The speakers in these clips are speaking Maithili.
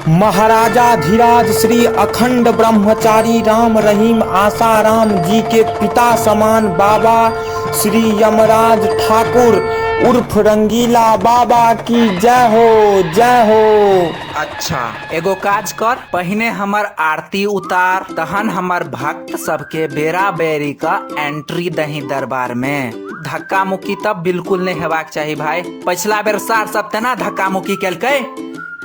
महाराजा धीराज श्री अखंड ब्रह्मचारी राम रहीम आसाराम जी के पिता समान बाबा श्री यमराज ठाकुर उर्फ रंगीला बाबा की जय हो, जय हो। अच्छा एगो काज कर, पहिने हमर आरती उतार, तहन हमर भक्त सबके बेरा बेरी का एंट्री दही दरबार में। धक्का मुक्की तब बिल्कुल नहीं हेबाक चाही भाई। पिछला बेर सार सब तेना धक्का मुक्की केलकै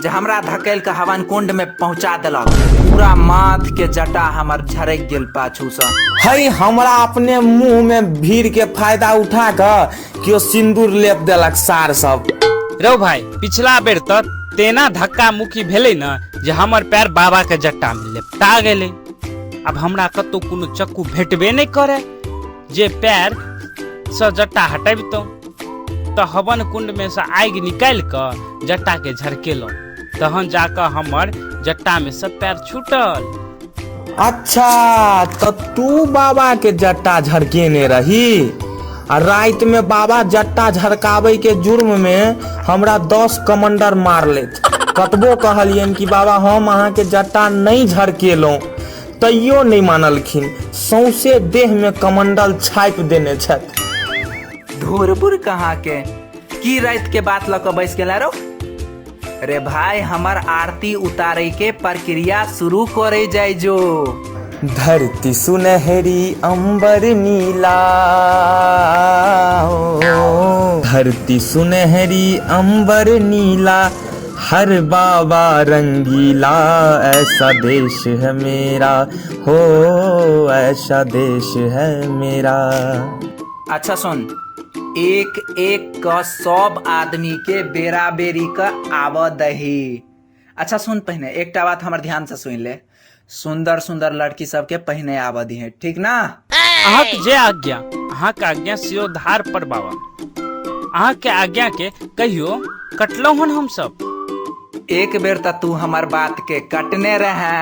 जे हमरा धकेल के हवन कुंड में पहुंचा देलक। पूरा माथ के जटा हमर झरक गेल पाछू से। है हमरा अपने मुंह में भीड़ के फायदा उठा के केओ सिंदूर लेप देलक सार सब। रौ भाई, पिछला बेर त तेना धक्का मुक्की भेलै न जे हमर पैर बाबा के जट्टा में लेपटा गेलै। अब हमरा कतौ कोनो चक्कू भेटबे नहि करे जे पैर से जट्टा हटबितौं। त हवन कुंड में से आगि निकालि क जट्टा के झरकेलहुँ, तहन जाकऽ हमर जट्टा में से पैर छूटल। अच्छा त तू बाबा के जट्टा झरकेने रही आ राति में बाबा जट्टा झरकाबै के जुर्म में हमरा 10 कमंडर मारलथि। कतबो कहलियनि कि बाबा हम अहाँ के जट्टा नहीं झरकेलहुँ, तैयो नहीं मानलखिन, सौंसे देह में कमंडल छापि देने छथि। धुरबुर कहाँ के की राति के बात लऽ कऽ बैस गेला रौ? रे भाई, हमर आरती उतारे के प्रक्रिया शुरू करे जाय जो। धरती सुनहरी अंबर नीला, धरती सुनहरी अंबर नीला, हर बाबा रंगीला, ऐसा देश है मेरा, हो ऐसा देश है मेरा। अच्छा सुन, एक एक क सब आदमी के बेरा बेरी क आब दही। अच्छा सुन, पहिने एकटा बात हमर ध्यान से सुन ले, सुंदर सुंदर लड़की सबके पहिने आब दिहे, ठीक ना? अहाँक जे आज्ञा, अहाँक आज्ञा सिरोधार पर बाबा। अहाँके आज्ञा के कहियो कटलहुँ हन हम सब? एक बेर त तू हमर बात के कटने रहे,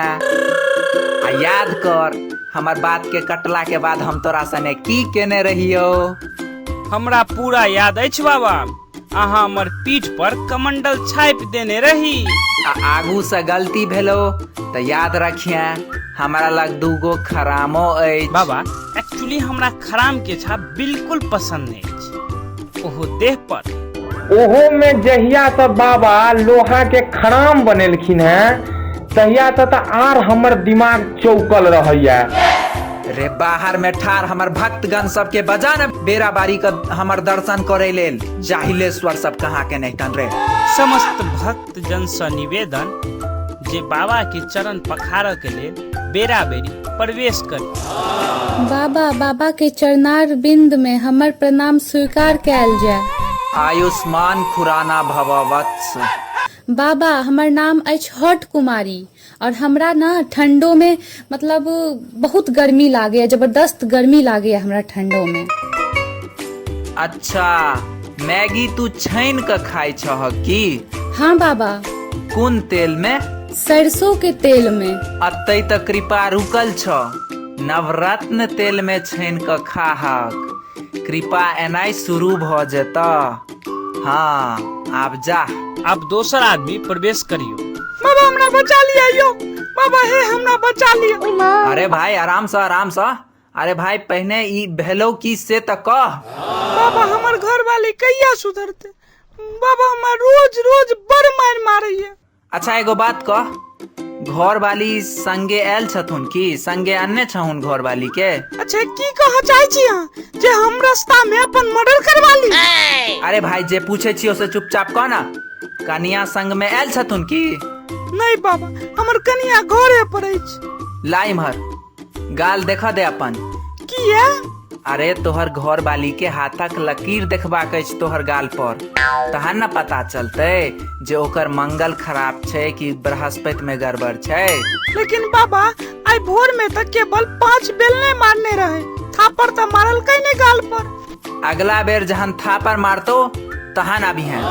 आ याद कर हमर बात के कटला के बाद हम तोरा सने की केने रहियो। हमरा पूरा याद अछि बाबा, अहाँ हमर पीठ पर कमंडल छापि देने रही। आ आगू से गलती भेलो त याद रखिए हमरा लग दूगो खरामो अछि। बाबा एक्चुअली हमरा खराम के छाप बिल्कुल पसंद नहीं अछि, ओहो देह पर। ओहो में जहिया से बाबा लोहा के खराम बनेलखिन हैं तहिया से त आर हमर दिमाग चौकल रहैया। रे बाहर में ठार हमर भक्तगण सबके बजा न बेरा बारी के हमर दर्शन करे लेल, जाहिलेश्वर सब कहाँ के नहीं तन रे। समस्त भक्त जन से निवेदन जे बाबा के चरण पखारऽ के लेल बेरा बेरी प्रवेश करी। बाबा, बाबा के चरणार बिंद में हमर प्रणाम स्वीकार कयल जाय। आयुष्मान खुराना भव वत्स। बाबा, हमर नाम अछि हट कुमारी और हमरा ना ठंडो में मतलब बहुत गर्मी लागैया, जबरदस्त गर्मी लागैया हमरा ठंडो में। अच्छा, मैगी तू छानि कऽ खाइ छह की? हाँ बाबा। कोन तेल में? सरसों के तेल में। अतै त कृपा रुकल छ, नवरत्न तेल में छानि कऽ खाहक, कृपा एनाइ शुरू भऽ जेतह। हाँ आब जा। आब दोसर आदमी प्रवेश करियो। बाबा हमरा बचा लिया यो, बाबा हे हमरा बचा लिया। अरे भाई आराम से, आराम से। अरे भाई पहिने ई भेलो की से त कह। बाबा हमर घर वाली कहिया सुधरते? बाबा हमरा रोज रोज बड़ मार मारैया। अच्छा एगो बात कह, घर वाली संगे आयल छथुन की संगे अनने छहुन घर वाली के? अच्छा की कह चाहे छी अहाँ जे हम रास्ता में अपन मर्डर करवा ली? अरे भाई जे पूछे छियो से चुपचाप कह ना, कनिया संग में आयल छथुन की? नहीं बाबा, हमर कनिया घरे पर अछि। ला इम्हर गाल देखा दे अपन। किया? अरे तोहर घर वाली के हाथक लकीर देखबाक अछि तोहर गाल पर, तहन न पता चलते जे ओकर मंगल खराब छै कि बृहस्पति में गड़बड़ छै। लेकिन बाबा आइ भोर में त केवल 5 बेलने मारने रहे, थापर त मारलकै ने गाल पर। अगला बेर जहन थापर मारतो तहन आबी हैं,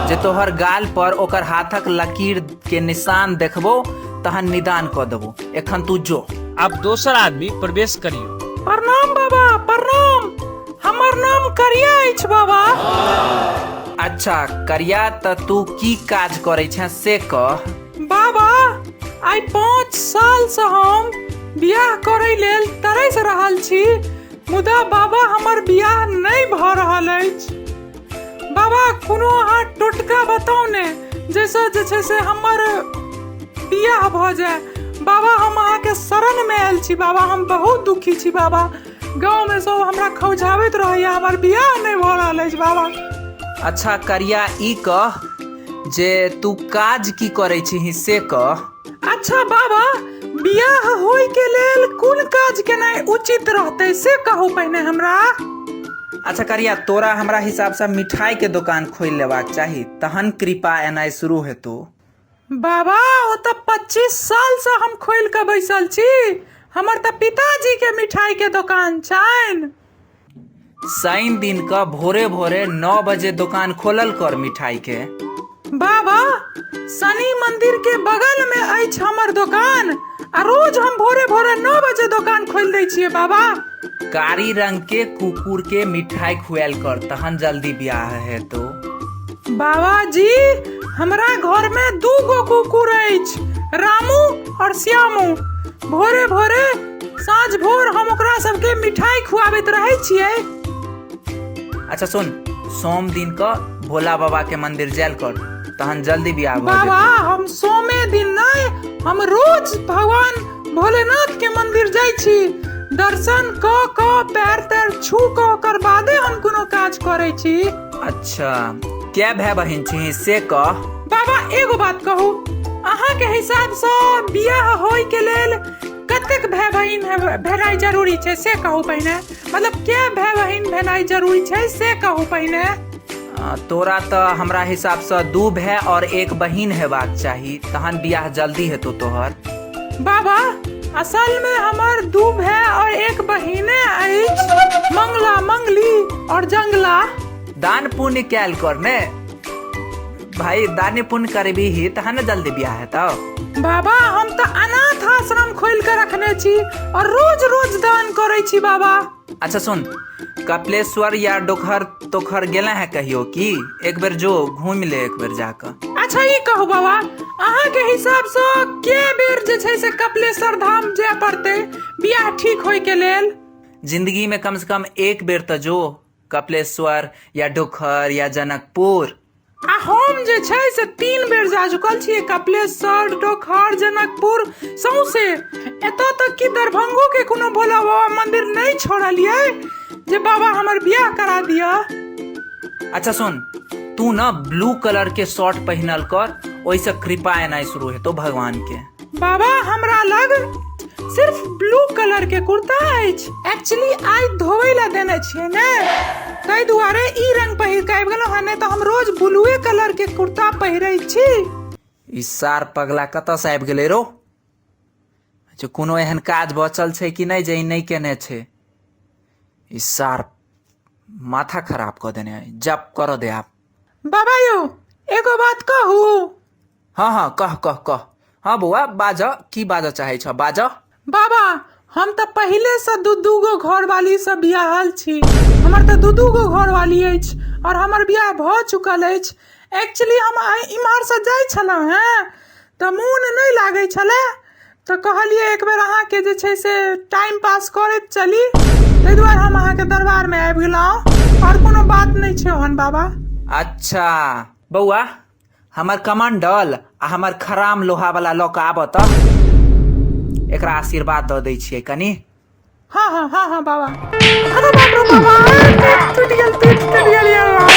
जे तोहर गाल पर ओकर हाथक लकीर के निशान देखबो तहन निदान क देबो। एखन तू जो। आब दोसर आदमी प्रवेश करियो। प्रणाम बाबा, प्रणाम। हमर नाम करिया अछि बाबा। अच्छा करिया, त तू की काज करै छे से कह। बाबा आइ 5 सालसँ हम बियाह करै लेल तरसि रहल छी, मुदा बाबा हमर बियाह नहि भऽ रहल अछि। बाबा कोनो अहाँ टोटका बताउ ने जाहिसँ जे छै से हमर बियाह भऽ जाय। बाबा हम अहाँके शरणमे आयल छी बाबा, हम बहुत दुखी छी बाबा। गाँवमे सब हमरा खौझाबैत रहैया, हमर बियाह नहि भऽ रहल अछि बाबा। अच्छा करिया, ई कह जे तू काज की करै छीही से कह। अच्छा बाबा, बियाह होय के लेल कोन काज केनाइ उचित रहतै से कहू पहिने हमरा। अच्छा करिया, तोरा हमरा हिसाबसँ मिठाई के दोकान खोलि लेबाक चाही, तहन कृपा एनाइ शुरू हेतौ। बाबा ओ तऽ 25 सालसँ हम खोलि कऽ बैसल छी, हमर तऽ पिताजी के मिठाई के दोकान छनि। शनि दिन कऽ भोरे भोरे 9 बजे दोकान खोलल कर मिठाई के। बाबा शनि मंदिर के बगल में अछि हमर दोकान, आ रोज हम भोरे भोरे 9 बजे दोकान खोलि दै छियै बाबा। कारी रंग के कुकुर के मिठाई खुआल कर, तहन जल्दी बियाह हेतौ। बाबा जी हमरा घर में 2 गो कुकुर अछि, रामू और श्यामू। भोरे भोरे साँझ भोर हम ओकरा सबके मिठाई खुआबैत रहै छियै। अच्छा सुन, सोम दिन क भोला बाबा के मंदिर जायल कर, तहन जल्दी बियाह भऽ बाबा जेतौ। हम सोमे दिन नहि, हम रोज भगवान भोलेनाथ के मंदिर जाइ छी, दर्शन कऽ कऽ पैर तैर छू कऽ ओकर बादे हम कोनो काज करै छी। अच्छा कै भाय बहिन छी से कह। बाबा एगो बात कहू, अहाँ के हिसाब सँ बियाह होय के लेल कतेक भाय बहिन भेनाइ जरूरी छै से कहू पहिने, मतलब कै भाय बहिन भेनाइ जरूरी छै से कहू पहिने। तोरा तऽ हमरा हिसाब सँ 2 भाय और 1 बहिन हेबाक चाही, तहन बियाह जल्दी हेतौ तोहर। बाबा असल में हमर 2 भाय और 1 बहिने अछि, मंगला मंगली और जंगला। दान पुण्य कैल कर ने भाई, दान पुण्य करबी ही तहन ने जल्दी बियाह हेतौ। बाबा हम तऽ अनाथ आश्रम खोलि कऽ रखने छी और रोज रोज दान करै छी बाबा। अच्छा सुन, कपिलेश्वर या डोकहर तोखर गेले हैं कहियो की? एक बेर जो घूमि ले एक बेर जाकऽ। अच्छा ई कहू बाबा, अहाँ के हिसाब सँ के बेर जे छै से कपिलेश्वर धाम जाय पड़तै बियाह ठीक होय के लेल? जिंदगी में कम से कम एक बेर तऽ जो कपिलेश्वर या डोकहर या जनकपुर। आ हम जे छै से 3 बेर जा चुकल छियै कपिलेश्वर, डोकहर, जनकपुर सौंसे। एतऽ तक कि दरभंगो के कोनो भोला बाबा मंदिर नहि छोड़लियै जे बाबा हमर बियाह करा दिअ। अच्छा सुन, तू न ब्लू कलर के शर्ट पहिनल कर, ओहिसँ कृपा एनाइ शुरू हेतौ भगवान के। बाबा हमरा लग सिर्फ ब्लू कलर के कुर्ता अछि, एक्चुअली I धोबै ला देने छियै ने, ताहि दुआरे ई रंग पहिर के आबि गेलहुँ हँ, नहि तऽ हम रोज ब्लूए कलर के कुर्ता पहिरै छी। ई सार पगला कतऽ से आबि गेलै रो? अच्छा कोनो एहन काज बचल छै कि नहि जे ई नहि केने छै? ई सार माथा खराब कऽ देने है, जप करऽ दे आब। बाबा यौ एगो बात कहू? हाँ हाँ कह कह कह। हाँ बौआ बाज, की बाजऽ चाहै छ बाज। बाबा हम तऽ पहिले से 2-2 गो घरवाली से बियाहल छी, हमर तऽ 2-2 गो घरवाली अछि और हमर बियाह भऽ चुकल अछि। एक्चुअली हम आइ इम्हर से जाइ छलहुँ हेँ तऽ मोन नहि लागै छलै, तऽ कहलियै एक बेर अहाँके जे छै से टाइम पास करैत चली, ताहि दुआरे हम अहाँके दरबारमे आबि गेलहुँ, आओर कोनो बात नहि छै ओहन बाबा। अच्छा बौआ, हमर कमंडल आ हमर खराम लोहा वाला लऽ कऽ आबऽ तऽ एकरा आशीर्वाद दऽ दै छियै कनि। हाँ हाँ हाँ हाँ बाबा। अरे बाप रे बाबा, टूट गेल, टूट गेल ये बाबा।